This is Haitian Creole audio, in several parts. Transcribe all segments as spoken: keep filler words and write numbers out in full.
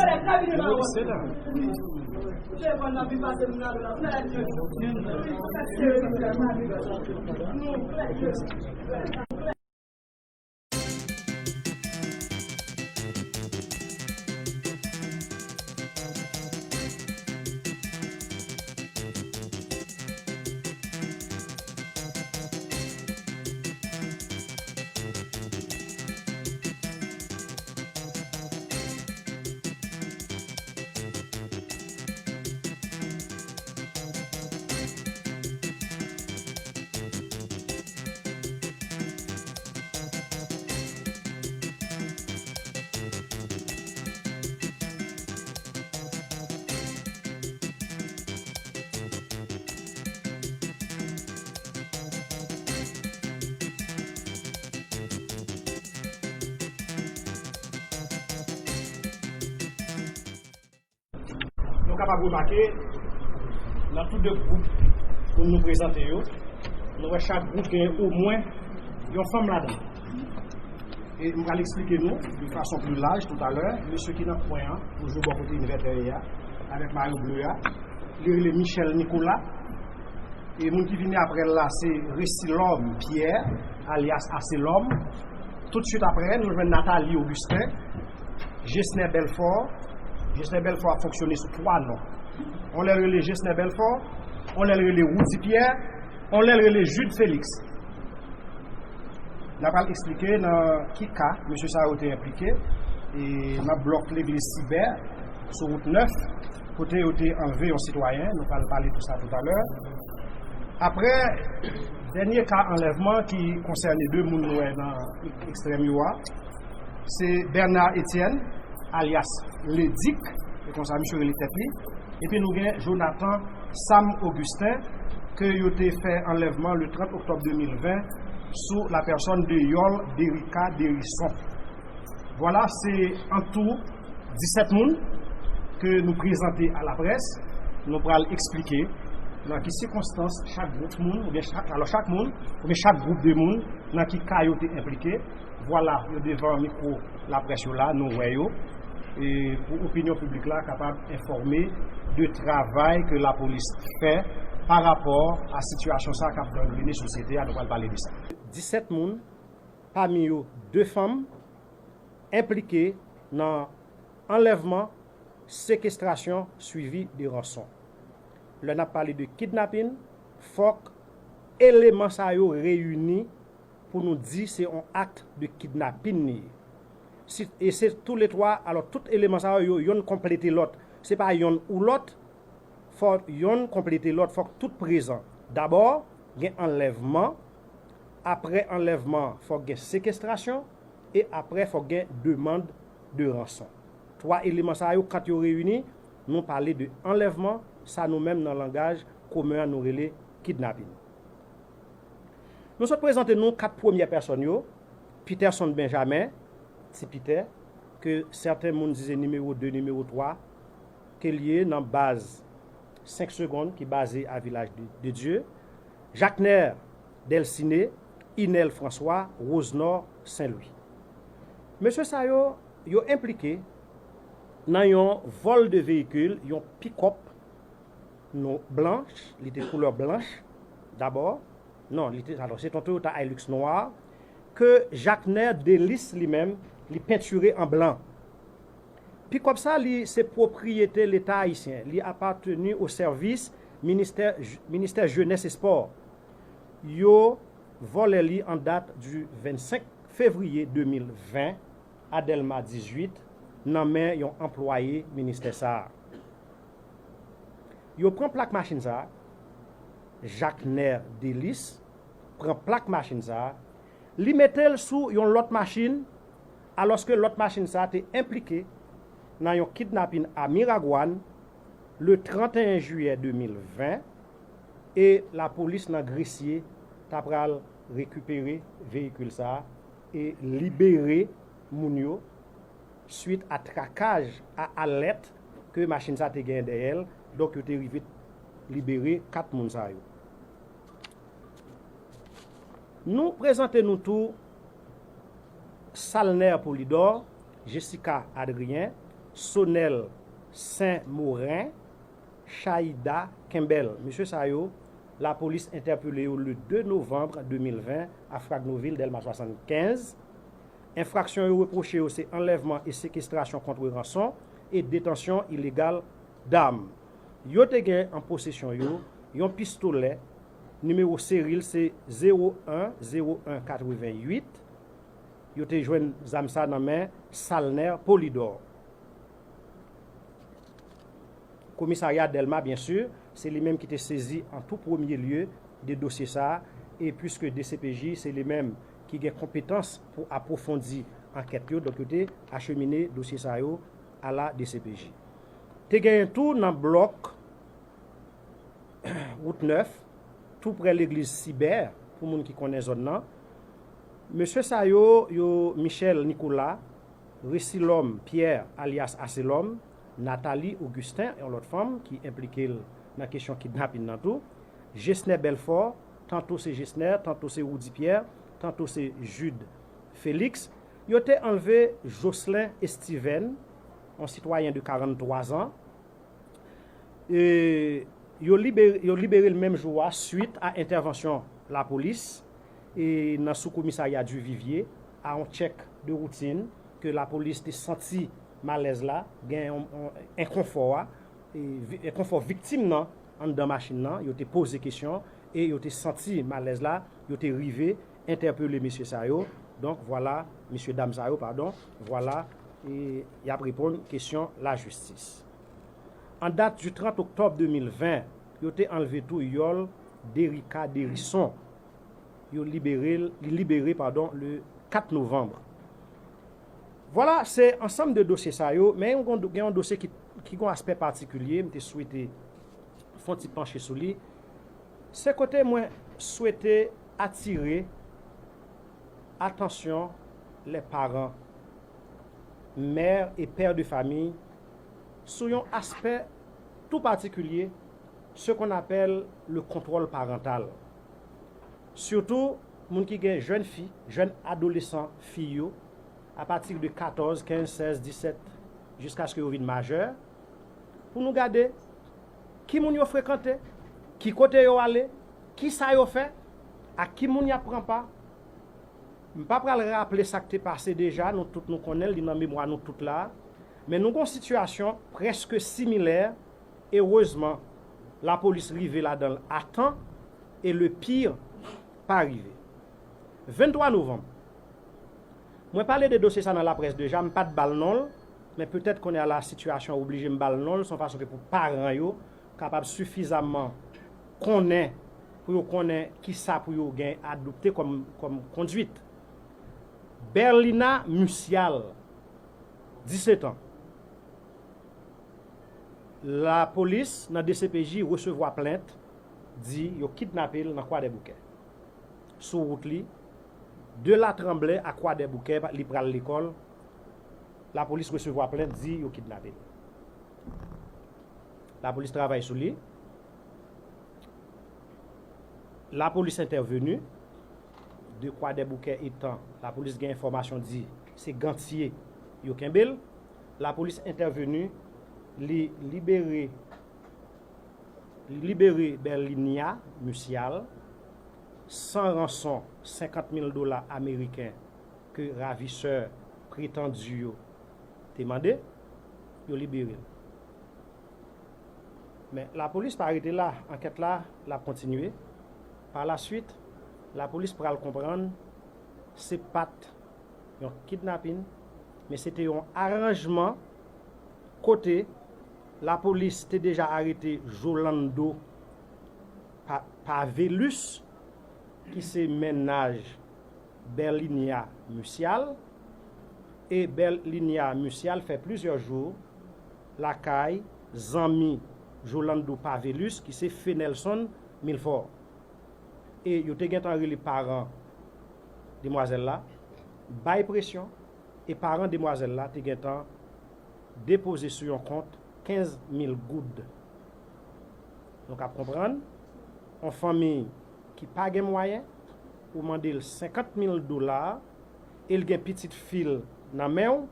Mesye, dam. Kapab remake, nan tout de gwoup pou nou prezante yo, nou wè chak gwoup gen omwen yon fanm ladan. E m pral eksplike nou de fason pli laj toutalè. Mesye ki nan kwen an, toujou bò kote envètè a, avèk mayo ble a, li rele Michel Nicolas. E moun ki vini apre l la, se Resilòm Pierre, alyas Aselòm. Toutswit apre, nou jwenn Nathalie Augustin, Gesner Belfort. Gesner Belfort ap fonksyone sou twa non. On lè l rele Gesner Belfort, on lè l rele Roudy Pierre, on lè l rele Jude Félix. N a pral eksplike nan ki ka mesye sa yo te enplike, e nan blòk legliz Sibè, sou wout nèf, kote yo te anlve yon sitwayen. Nou pral pale de sa toutalè. Apre, dènye ka anlèvman ki konsène de moun nou wè nan ekstrèm yo a, se Bernard Etienne, alyas Ledik, se konsa misye rele tèt li. Epi nou gen Jonathan Sam Augustin, ke yo te fè anlèvman le trant oktòb de mil ven sou la pèsòn de Yol Derika Derison. Vwala, se an tou disèt moun ke nou prezante a laprès. Nou pral eksplike nan ki sikonstans chak gwoup moun, oubyen chak, alò chak moun, oubyen chak gwoup de moun, nan ki ka yo te enplike. Vwala, yo devan mikwo laprès yo la, nou wè yo. E pou opinyon piblik la kapab enfòme de travay ke lapolis fè pa rapò a sitiyasyon sa k ap gangrene sosyete a, nou pral pale de sa. Disèt moun, pami yo de fanm, enplike nan anlèvman, sekestrasyon, swivi de ranson. Lè n ap pale de kidnapin, fòk eleman sa yo reyini pou nou di se yon akt de kidnapin li ye. Si, e se toulètwa, alò tout eleman sa yo, yo yonn konplete lòt. Se pa yonn ou lòt, fò yonn konplete lòt, fòk tout prezan. Dabò, gen anlèvman, apre anlèvman, fòk gen sekestrasyon, e apre, fòk gen demann de ranson. Twa eleman sa yo, kan yo reyini, nou pale de anlèvman, sa nou menm nan langaj komen an nou rele kidnapin. Nou sot prezante nou kat premyè pèsòn yo, Peterson Benjamin, Ti Pitè, ke sèten moun di se nimewo de, nimewo twa, ke l ye nan baz senk segonn ki baze a Vilaj de, de Dye, Jacner Delciné, Inel François, Rosenor Saint Louis. Mesye sa yo, yo enplike nan yon vòl de veyikil, yon pikòp non blanch, li te koulè blanch dabò. Non, li te, alò, se yon Toyota Hilux nwa ke Jacner Delis li menm, li pentire an blan. Pikòp sa, li se pwopriyete Leta ayisyen. Li apateni o sèvis ministè, ministè Jenès e Espò. Yo vòlè li an dat di vennsenk fevriye de mil ven a Dèlma dizuit nan men yon anplwaye ministè sa a. Yo pran plak machin sa a, Jacner Delis pran plak machin sa a, li mete l sou yon lòt machin, alòske lòt machin sa a te enplike nan yon kidnapin a Miragwàn le trant et un jiyè de mil ven, e lapolis nan Gresye ta pral rekipere veyikil sa a e libere moun yo, swit a trakaj, a alèt ke machin sa te genyen dèyè l. Donk, yo te rive libere kat moun sa yo. Nou prezante nou tou Salner Polidor, Jessica Adrien, Sonel Saint Morin, Chaïda Kembel. Mesye sa yo, lapolis entèpele yo le de novanm de mil ven a Fragnovil, Dèlma swasannkenz. Enfraksyon yo repwoche yo se anlèvman e sekestrasyon kont ranson e detansyon ilegal dam. Yo te gen an posesyon yo yon pistolè, nimewo seri l se zewo en zewo en katreventuit. Yo te jwenn zam sa nan men Salner Polidor. Komisarya Dèlma, byen si, se li menm ki te sezi an tou premye lye de dosye sa a, e piske D C P J se li menm ki gen konpetans pou apwofondi ankèt yo, donk yo te achemine dosye sa yo a la D C P J. Te genyen tou nan blòk wout nèf, tou prè legliz Sibè, pou moun ki konnen zòn nan. Mesye sa yo, yo Michel Nicolas, Resilòm Pierre, alyas Aselòm, Nathalie Augustin, yon lòt fanm ki enplike l nan kesyon kidnapin nan tou, Gesner Belfort, tanto se Gesner, tanto se Roudy Pierre, tanto se Jude Félix, yo te anlve Jocelyn Estiven, yon sitwayen de karannntwa zan. E, yo libere, yo libere l menm jou a swit a entèvansyon lapolis e nan sou komisarya Duvivier a yon tchèk de woutin ke lapolis te santi malèz la, gen yon, yon enkonfò a, e vi- enkonfò viktim nan anndan machin nan, yo te poze kesyon e yo te santi malèz la, yo te rive entèpele mesye sa yo. Donk, vwala, mesye dam sa yo, padon, vwala, e y ap reponn kesyon lajistis. An dat du trant oktòb de mil ven, yo te anlve tou yòl Derika Derison. Yo libere l, li libere, padon, le kat novanm. Vwala, se ansanm de dosye sa yo, men yon, gen yon dosye ki, ki gen yon aspè patikilye, m te swete fè yon ti panche sou li. Se kote mwen swete atire atansyon les parents, mères et pères de famille, sou yon aspè tou patikilye, ce qu'on appelle le contrôle parental. Sitou, moun ki gen jèn fi, jèn adolesan fi yo, apati de katòz, kenz, sèz, disèt, jiskaske yo vin majè, pou nou gade ki moun yo frekante, ki kote yo ale, ki sa yo fè, ak ki moun y ap pran pa. M pa pral raple sa k te pase deja, nou tout nou konnen l, li nan memwa nou tout la. Men nou gen yon sitiyasyon prèske similè. Erezman, lapolis rive ladan l a tan e le pire pa rive. Venntwa novanm, mwen pale de dosye sa nan laprès deja, m pa t ba l non l, men petèt kounye a la sitiyasyon oblije m ba l non l, se yon fason ke pou paran yo kapab sifizamman konnen, pou yo konnen ki sa pou yo gen adopte kòm, kòm kondwit. Berlina Musial, disèt an. Lapolis nan D C P J resevwa plent, di yo kidnape l nan Kwadèboukè. Sou wout li, de Latranblè a Kwadèboukè, li pral lekòl, lapolis resevwa plent, di yo kidnape l. Lapolis travay sou li. Lapolis entèveni. De Kwadèboukè etan lapolis gen enfòmasyon di se Gantye yo kenbe l. Lapolis entèveni, li libere, li libere Berlinia Musial san ranson senkant mil dola ameriken ke ravisè pretandi yo te mande, yo libere l. Men lapolis pa rete la, ankèt la, l ap kontinye. Palaswit, lapolis pral konprann se pa t yon kidnapin, men se te yon aranjman kote lapolis te deja arete Jolando Pa-, Pavelus, ki se mennaj Berlinia Musial, e Berlinia Musial fè plizyè jou lakay zanmi Jolando Pavelus, ki se Fenelson Milfort. E yo te gentan rele paran demwazèl la, bay presyon, e paran demwazèl la te gentan depoze sou yon kont kenz mil goud. Nou kab konprann, yon fanmi ki pa gen mwayen, ou mande l senkant mil dola, e l gen pitit fi l nan men w,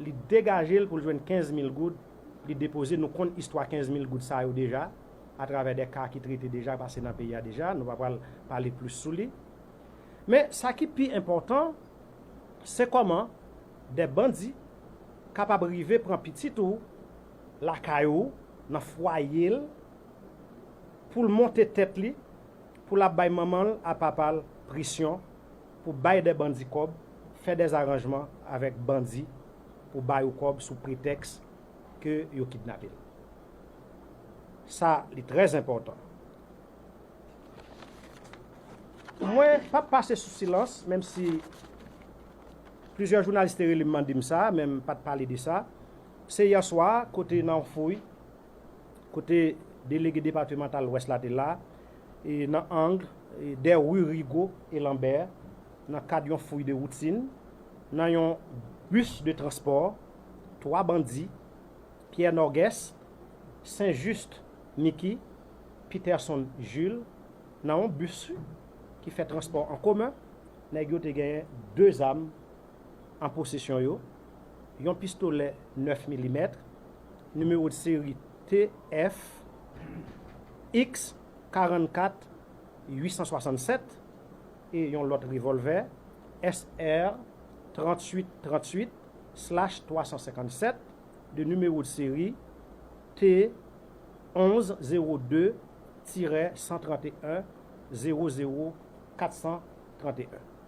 li degaje l pou l jwenn kenz mil goud, li depoze, nou konn istwa kenz mil goud sa yo deja, atravè de ka ki trete deja, pase nan peyi a deja, nou pa pral pale plis sou li. Men sa ki pi enpòtan, se kòman de bandi kapab rive pran pitit ou lakay ou, nan fwaye l, pou l monte tèt li, pou l ap bay manman l a papa l presyon, pou bay de bandi kòb, fè de aranjman avèk bandi, pou ba yo kòb sou pretèks ke yo kidnape l. Sa, li trè enpòtan. Mwen p ap pase sou silans, menm si plizyè jounalis te rele m mande m sa, men m pa t pale de sa. Se yè swa, kote nan yon fouy, kote delege depatmantal Lwès la te la, e nan ang, e dè ri Rigaud e Lambert, nan kad yon fouy de woutin, nan yon bis de transpò, twa bandi Pierre Norgues, Saint-Just Nicky, Peterson Jules, nan yon bis ki fè transpò an komen, nèg yo te genyen de zam an posesyon yo, yon pistolè nèf milimèt, nimewo de seri T F X karannkat uit san swasannsèt e yon lòt revòlvè S R tranntuit tranntuit slash twa san senkannsèt de nimewo de seri T onz zewo de tirè san tranteyen zewo zewo kat san tranteyen.